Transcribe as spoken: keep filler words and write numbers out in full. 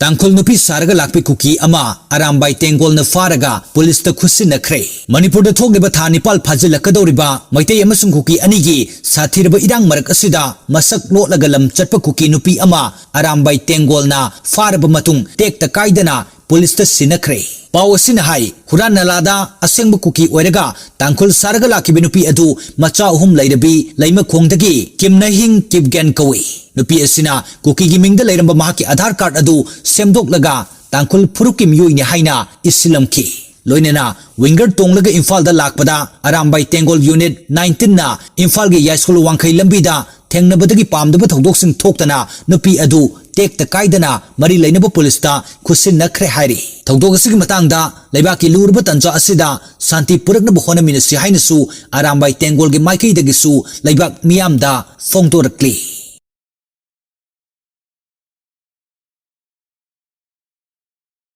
ꯇꯥꯡꯈꯨꯜ ꯅꯨꯄꯤ ꯁꯥꯔꯒ ꯂꯥꯛꯄꯤ ꯀꯨꯀꯤ ꯑꯃ ꯑꯔꯥꯝꯕꯥꯏ ꯇꯦꯡꯒꯣꯜꯅ ꯐꯥꯔꯒ ꯄꯨꯂꯤꯁꯇ ꯈꯨꯠꯁꯤꯟꯅꯈ꯭ꯔꯦ꯫ ꯃꯅꯤꯄꯨꯔꯗ ꯊꯣꯛꯂꯤꯕ ꯊꯥ ꯅꯤꯄꯥꯜ ꯐꯥꯖꯤꯜꯂꯛꯀꯗꯧꯔꯤꯕ ꯃꯩꯇꯩ ꯑꯃꯁꯨꯡ ꯀꯨꯀꯤ ꯑꯅꯤꯒꯤ ꯁꯥꯊꯤꯔꯕ ꯏꯔꯥꯡ ꯃꯔꯛ ꯑꯁꯤꯗ ꯃꯁꯛ ꯂꯣꯠꯂꯒ ꯂꯝ ꯆꯠꯄ ꯀꯨꯀꯤ ꯅꯨꯄꯤ ꯑꯃ ꯑꯔꯥꯝꯕꯥꯏ ꯇꯦꯡꯒꯣꯜꯅ ꯐꯥꯔꯕ ꯃꯇꯨꯡ ꯇꯦꯛꯇ ꯀꯥꯏꯗꯅ ꯄꯨꯂꯤꯁꯇ ꯁꯤꯟꯅꯈ꯭ꯔꯦ꯫ ꯄꯥꯎ ꯑꯁꯤꯅ ꯍꯥꯏ, ꯍꯨꯔꯥꯟ ꯅꯂꯥꯗ ꯑꯁꯦꯡꯕ ꯀꯨꯀꯤ ꯑꯣꯏꯔꯒ ꯇꯥꯡꯈꯨꯜ ꯁꯥꯔꯒ ꯂꯥꯛꯈꯤꯕ ꯅꯨꯄꯤ ꯑꯗꯨ ꯃꯆꯥ ꯑꯍꯨꯝ ꯂꯩꯔꯕꯤ ꯂꯩꯃꯈꯣꯡꯗꯒꯤ ꯀꯤꯝꯅꯍꯤꯡ ꯀꯤꯞꯒꯦꯟ ꯀꯧꯏ꯫ ꯅꯨꯄꯤ ꯑꯁꯤꯅ ꯀꯨꯀꯤꯒꯤ ꯃꯤꯡꯗ ꯂꯩꯔꯝꯕ ꯃꯍꯥꯛꯀꯤ ꯑꯙꯥꯔ ꯀꯥꯔꯗ ꯑꯗꯨ ꯁꯦꯝꯗꯣꯛꯂꯒ ꯇꯥꯡꯈꯨꯜ ꯐꯨꯔꯨꯞꯀꯤ ꯃꯤꯑꯣꯏꯅꯤ ꯍꯥꯏꯅ ꯏꯁꯤꯜꯂꯝꯈꯤ꯫ ꯂꯣꯏꯅꯅ ꯋꯤꯡꯒꯔ ꯇꯣꯡꯂꯒ ꯏꯝꯐꯥꯜꯗ ꯂꯥꯛꯄꯗ ꯑꯔꯥꯝꯕꯥꯏ ꯇꯦꯡꯒꯣꯜ ꯌꯨꯅꯤꯠ ꯅꯥꯏꯟꯇꯤꯟꯅ ꯏꯝꯐꯥꯜꯒꯤ ꯌꯥꯏꯁ꯭ꯀꯨꯜ ꯋꯥꯡꯈꯩ ꯂꯝꯕꯤꯗ ꯊꯦꯡꯅꯕꯗꯒꯤ ꯄꯥꯝꯗꯕ ꯊꯧꯗꯣꯛꯁꯤꯡ ꯊꯣꯛꯇꯅ ꯅꯨꯄꯤ ꯑꯗꯨ ꯇꯦꯛꯇ ꯀꯥꯏꯗꯅ ꯃꯔꯤ ꯂꯩꯅꯕ ꯄꯨꯂꯤꯁꯇ ꯈꯨꯠꯁꯤꯟꯅꯈ꯭ꯔꯦ ꯍꯥꯏꯔꯤ꯫ ꯊꯧꯗꯣꯛ ꯑꯁꯤꯒꯤ ꯃꯇꯥꯡꯗ ꯂꯩꯕꯥꯛꯀꯤ ꯂꯨꯔꯕ ꯇꯟꯖꯥ ꯑꯁꯤꯗ ꯁꯥꯟꯇꯤ ꯄꯨꯔꯛꯅꯕ ꯍꯣꯠꯅꯃꯤꯟꯅꯁꯤ ꯍꯥꯏꯅꯁꯨ ꯑꯔꯥꯝꯕꯥꯏ ꯇꯦꯡꯒꯣꯜꯒꯤ ꯃꯥꯏꯀꯩꯗꯒꯤꯁꯨ ꯂꯩꯕꯥꯛ ꯃꯤꯌꯥꯝꯗ ꯐꯣꯡꯗꯣꯔꯛꯂꯤ꯫